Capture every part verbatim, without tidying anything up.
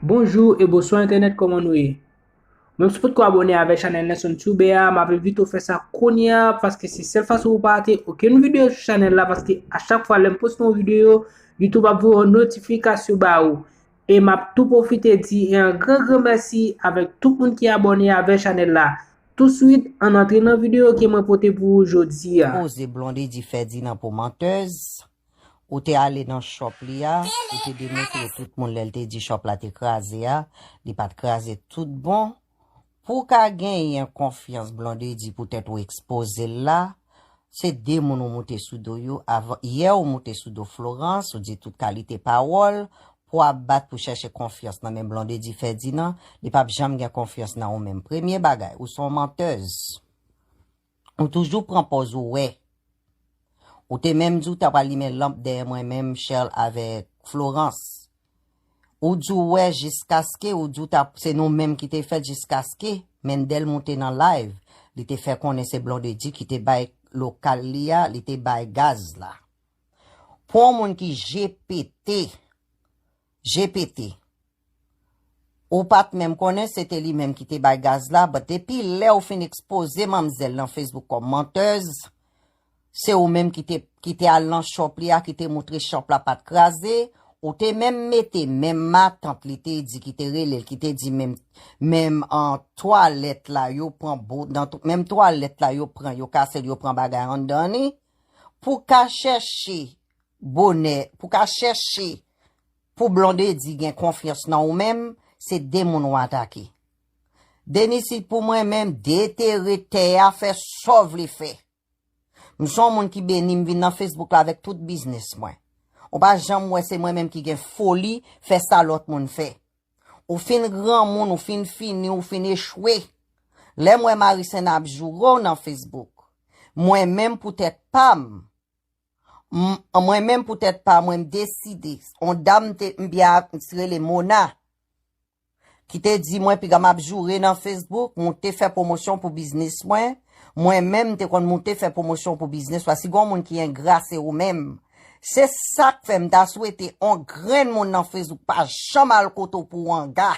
Bonjou e bonswa entènèt, kòman nou ye? Menm si w potko abòne avèk chanèl Nelson Tube a, m ap envite w fè sa kounye a, paske se sèl fason pou w pa rate okenn videyo sou chanèl la, paske a chak fwa lè m poste yon videyo, YouTube ap voye yon notifikasyon ba ou. E m ap tou pwofite di yon gran gran mèsi avèk tout moun ki abòne avèk chanèl la. Touswit, ann antre nan videyo ke mwen pote pou ou jodi a. Koze Blondedy Ferdinand pou mantèz. Ou te ale nan shop li a, ou te demontre tout moun lè l te di shop la te kraze a, li pa t kraze tout bon. Pou w ka genyen konfyans Blondedy poutèt ou ekspoze l la, se de moun ou moute sou do yo. Avan, yè ou moute sou do Florence, ou di tout kalite pawòl, pou ap bat pou chèche konfyans nan men Blondedy Ferdinand, li p ap janm gen konfyans nan ou menm. Premye bagay, ou se yon mantèz. Ou toujou pran pòz ou wè. Ou te menm di w t ap alimen lanp dèyè mwen menm, Shell avèk Florence. Ou di w wè jiskaske, ou di w t ap, se nou menm ki te fè l jiskaske Mendel moute nan live. Li te fè konnen se Blondedy ki te bay lokal li a, li te bay gaz la. Pou yon moun ki je pete, je pete. Ou pa t menm konnen se te li menm ki te bay gaz la, but depi lè ou fin ekspoze manmzèl nan Facebook kòm mantèz, se ou menm ki te, ki te al nan shop li a, ki te moutre shop la pa t kraze, ou te menm mete menm matant li te di, ki te rele l, ki te di menm, menm an twalèt la yo pran bo, nan tw-, menm twalèt la yo pran, yo kase l, yo pran bagay anndan li, pou ka chèche bonè, pou ka chèche pou Blondedy gen konfyans nan ou menm, se de moun w atake. Denise, pou mwen menm, detere tè a, fè sa w vle fè. M se yon moun ki beni, m vin nan Facebook la avèk tout biznis mwen. Ou pa janm wè se mwen menm ki gen foli fè sa lòt moun fè. Ou fin granmoun, ou fin fini, ou fin echwe. Lè m wè Marie Sena ap joure w nan Facebook, mwen menm poutèt pa m, M, mwen menm poutèt pa mwen, m deside. On dam te, m byen ap, m rele Mona, ki te di mwen, piga m ap joure nan Facebook, moute fè pwomosyon pou biznis mwen. Mwen menm, m te konn moute fè pwomosyon pou biznis mwen. Si gon moun ki engra, se ou menm. Se sa k fè m ta swete on grenn moun nan Facebook pa janm al kote w pou w anga.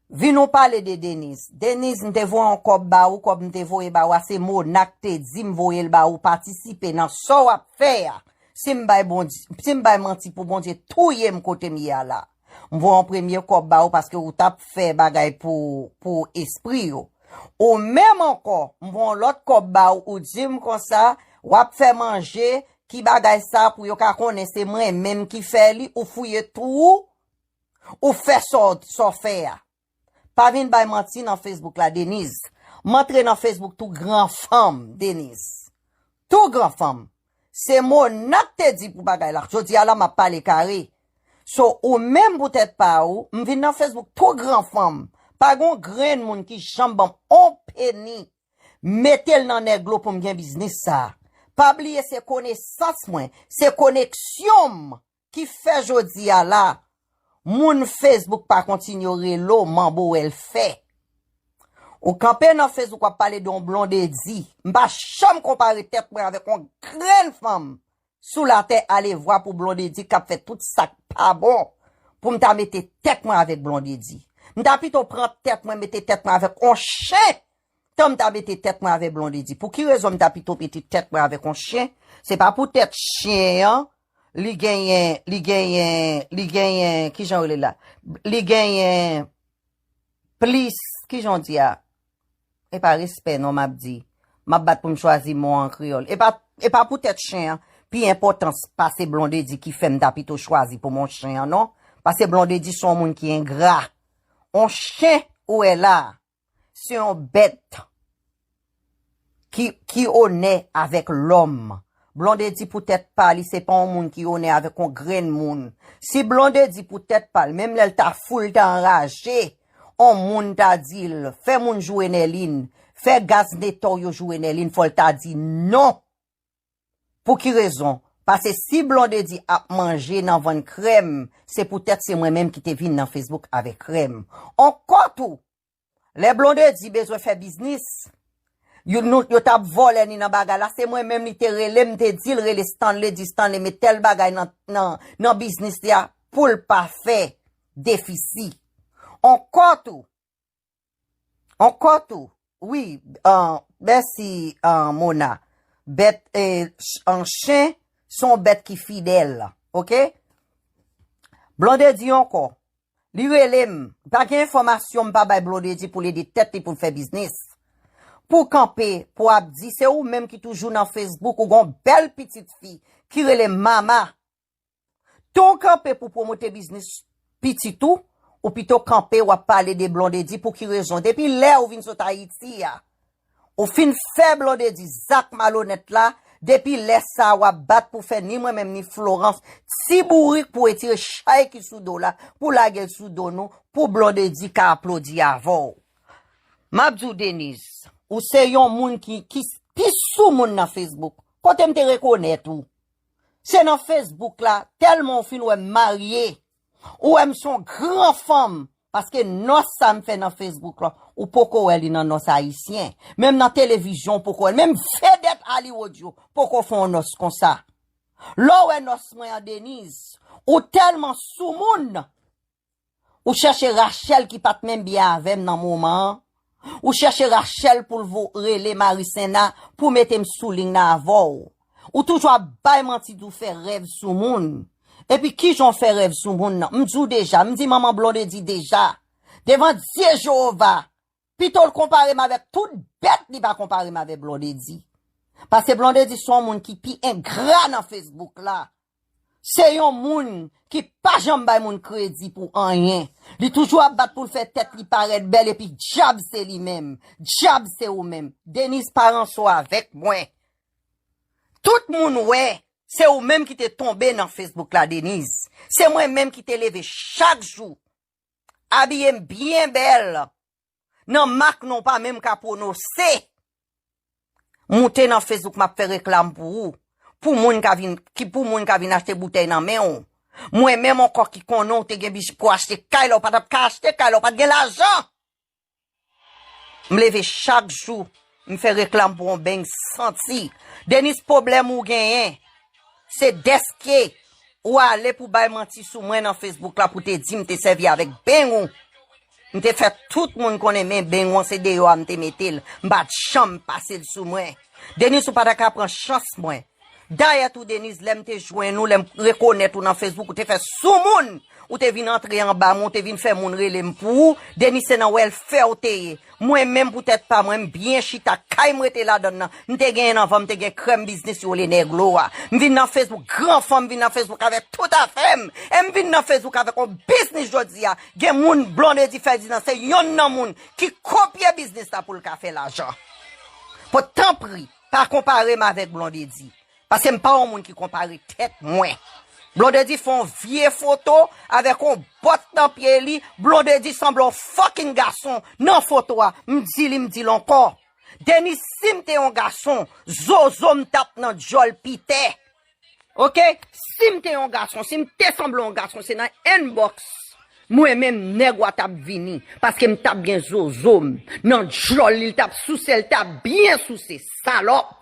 Vin ou pale de Denise. Denise, m te voye yon kòb ba ou, kòb m te voye ba ou a, se Mona k te di m voye l ba ou, patisipe nan sa w ap fè a. Si m bay Bondye, si m bay manti pou Bondye touye m kote m ye a la. M voye yon premye kòb ba ou paske ou t ap fè bagay pou, pou espri yo. Ou menm ankò, m voye yon lòt kòb ba ou, ou di m konsa, w ap fè manje, ki bagay sa pou yo ka konnen se mwen menm ki fè li, ou fouye twou ou, ou fè sa w, sa w fè a. Pa vin bay manti nan Facebook la, Denise. M antre nan Facebook tou gran fanm, Denise. Tou gran fanm. Se Mona k te di pou bagay la. Jodi a la, m ap pale kare. So, ou menm poutèt pa ou, m vin nan Facebook tou gran fanm. Pa gon grenn moun ki janm ban m on peni. Mete l nan nèglo pou m gen biznis sa. Pa bliye se konesans mwen, se koneksyon m ki fè jodi a la, moun Facebook pa kontinye rele w manbo wè l fè. Ou kanpe nan Facebook w ap pale de yon Blondedy. M pa janm konpare tèt mwen avèk yon grenn fanm sou latè alevwa pou Blondedy k ap fè tout sa k pa bon. Pou m ta mete tèt mwen avèk Blondedy. M ta pito pran tèt mwen, mete tèt mwen avèk yon chen. Tan m ta mete tèt mwen avèk Blondedy. Pou ki rezon m ta pito mete tèt mwen avèk yon chen? Se pa poutèt chen an, li genyen, li genyen, li genyen, kijan yo rele la? Li genyen plis, kijan w di a? E pa respè non m ap di. M ap bat pou m chwazi mo an kreyòl. E pa, e pa poutèt chen an pi enpòtan pase Blondedy ki fè m ta pito chwazi pou m yon chen an non. Pase Blondedy se yon moun ki engra. On chen ou wè la a. Se yon bèt ki, ki onè avèk lòm. Blondedy poutèt pa li, se pa yon moun ki onè avèk yon grenn moun. Si Blondedy poutèt pa l, menm lè l ta fou, l ta anraje, yon moun ta di l, fè moun joure Nèlin, fè gaz netò w yo joure Nèlin, fò l ta di non. Pou ki rezon? Paske si Blondedy ap manje nan vann krèm, se poutèt se mwen menm ki te vin nan Facebook avèk krèm. Ankò tou, lè Blondedy bezwen fè biznis, yo, nou, yo t ap vòlè ni nan bagay la, se mwen menm li te rele m, te di l rele Stanley, di Stanley met tèl bagay nan, nan, nan biznis li a pou l pa fè. defisi. Ankò tou, ankò tou, wi, an, mèsi, an, Mona. Bèt, e, ch- an chen, se yon bèt ki fidèl, oke? Blondedy ankò, li rele m, pa gen enfòmasyon m pa bay Blondedy pou l ede tèt li pou l fè biznis. Pou kanpe, pou ap di, se ou menm ki toujou nan Facebook, ou gon bèl pitit fi ki rele Mama. Tan w kanpe pou pwomote biznis pitit ou, ou pito kanpe w ap pale de Blondedy pou ki rezon? Depi lè ou vin sot Ayiti a, ou fin fè Blondedy zak malonèt la, depi lè sa a w ap bat pou fè ni mwen menm ni Florence ti bourik pou retire chay ki sou do la, pou lage l sou do nou, pou Blondedy ka aplodi avè w. M ap di w, Denise, ou se yon moun ki, ki pi sou moun nan Facebook. Kote m te rekonèt ou? Se nan Facebook la, tèlman w fin wè m marye, ou wè m se yon gran fanm, paske nòs sa m fè nan Facebook la, ou poko wè li nan nòs ayisyen. Menm nan televizyon, ou poko wè li. Menm vedèt Hollywood yo poko fè yon nòs konsa. Lè w wè nòs mwen an, Denise, ou tèlman sou moun, ou chèche Rachel ki pa t menm byen avè m nan moman an. Ou chèche Rachel pou l vo- rele Marisena pou mete m sou liy nan avè w. Ou toujou ap bay manti di w fè rèv sou moun. Epi kijan w fè rèv sou moun nan? M di w deja, m di manman Blondedy deja. Devan Dye Jewova, pito l konpare m avèk tout bèt, li pa konpare m avèk Blondedy. Paske Blondedy se yon moun ki pi engra nan Facebook la. Se yon moun ki pa janm bay moun kredi pou anyen. Li toujou ap bat pou l fè tèt li parèt bèl, epi dyab se li menm. Dyab se ou menm. Denise, pa ranse w avèk mwen. Tout moun wè, se ou menm ki te tonbe nan Facebook la, Denise. Se mwen menm ki te leve chak jou, abiye m byen bèl, nan mak non w pa menm ka pwononse. Moute nan Facebook, m ap fè reklam pou ou. Pou moun ka vin, ki pou moun ka vin achte boutèy nan men w. Mwen menm ankò ki konnen w te gen bich pou achte kay la, w pa t ap ka achte kay la, w pa t gen lajan. M leve chak jou, m fè reklam pou yon beny santi. Denise, pwoblèm ou genyen, se dèske ou ale pou bay manti sou mwen nan Facebook la pou te di m te sèvi avèk beny ou. M te fè tout moun konnen men beny ou an se deyò a m te mete l. M pa t janm pase l sou mwen. Denise, ou pa ta ka pran chans mwen. Dayè tou, Denise, lè m te jwenn ou, lè m rekonèt ou nan Facebook, ou te fè sou moun. Ou te vin antre anba mwen, ou te vin fè moun rele m pou ou. Denise, se nan wèlfè ou te ye. Mwen menm, pou tèt pa mwen, m byen chita, kay m rete ladann nan. M te genyen nan van, m te gen krèm biznis yo le nèglo a. M vin nan Facebook, gran fanm vin nan Facebook avèk tout afè m. E m vin nan Facebook avèk yon biznis jodi a. Gen moun, Blondedy Ferdinand, se yonn nan moun ki kopye biznis la pou l ka fè lajan. Bon, tanpri, pa konpare m avèk Blondedy. Paske m pa yon moun ki konpare tèt mwen. Blondedy fè yon vye foto avèk yon bòt nan pye li. Blondedy sanble yon fucking gason nan foto a. M di li, m di l ankò. Denise, si m te yon gason, zozo m t ap nan dyòl Pitè. Oke? Si m te yon gason, si m te sanble yon gason, se nan inbox mwen menm nèg w a t ap vini. Paske m t ap gen zozo m nan dyòl li, l t ap souse, l t ap byen souse, salòp.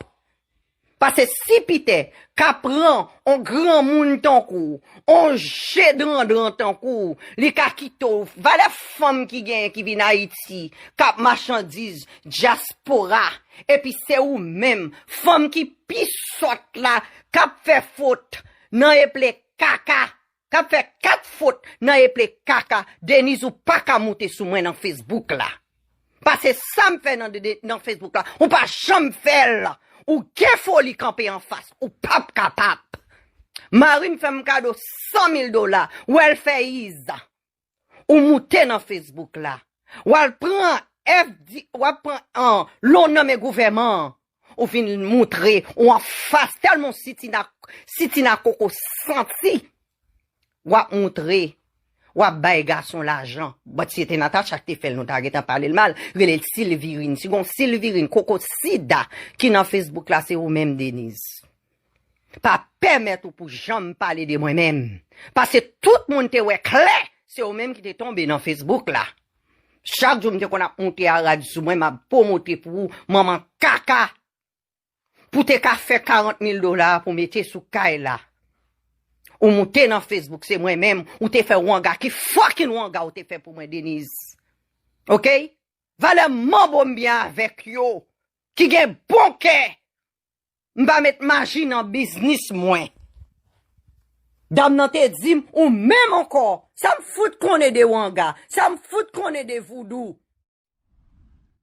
Paske si Pitè ka pran on granmoun tankou w, on je drandran tankou w, li ka kite w. Valè fanm ki genyen ki vin Ayiti, k ap machandiz dyaspora. Epi se ou menm, fanm ki pi sòt la, k ap fè fot nan eple kaka, k ap fè kat fot nan eple kaka. Denise, ou pa ka moute sou mwen nan Facebook la. Paske sa m fè nan, de- nan Facebook la, ou pa janm fè l. Ou gen foli kanpe anfas, ou p ap kapab. Mari m fè m kado san mil dola, wèlfèyiz. Ou moute nan Facebook la. W al pran F D, w ap pran an, lon nan men gouvèman an. Ou vin moutre, ou anfas, tèlman w sitina, sitina koko santi. W ap moutre, w ap bay gason lajan. But si se te Natacha ki te fè l, nou ta gentan pale l mal. Rele l Silvirine. Si gon Silvirine, koko sida ki nan Facebook la, se ou menm, Denise. Pa pèmèt ou pou janm pale de mwen menm. Paske tout moun te wè klè, se ou menm ki te tonbe nan Facebook la. Chak jou m te konn ap moute a rad sou mwen, m ap pwomote pou ou, manman kaka. Pou te ka fè karant mil dola pou mete sou kay la. Ou moute nan Facebook, se mwen menm, ou te fè wanga, ki fucking wanga ou te fè pou mwen, Denise? Ok? Valè manbo m byen avèk yo, ki gen bon kè. M pa met maji nan biznis mwen. Dam nan te di m, ou menm ankò, sa m fout konnen de wanga, sa m fout konnen de voudou.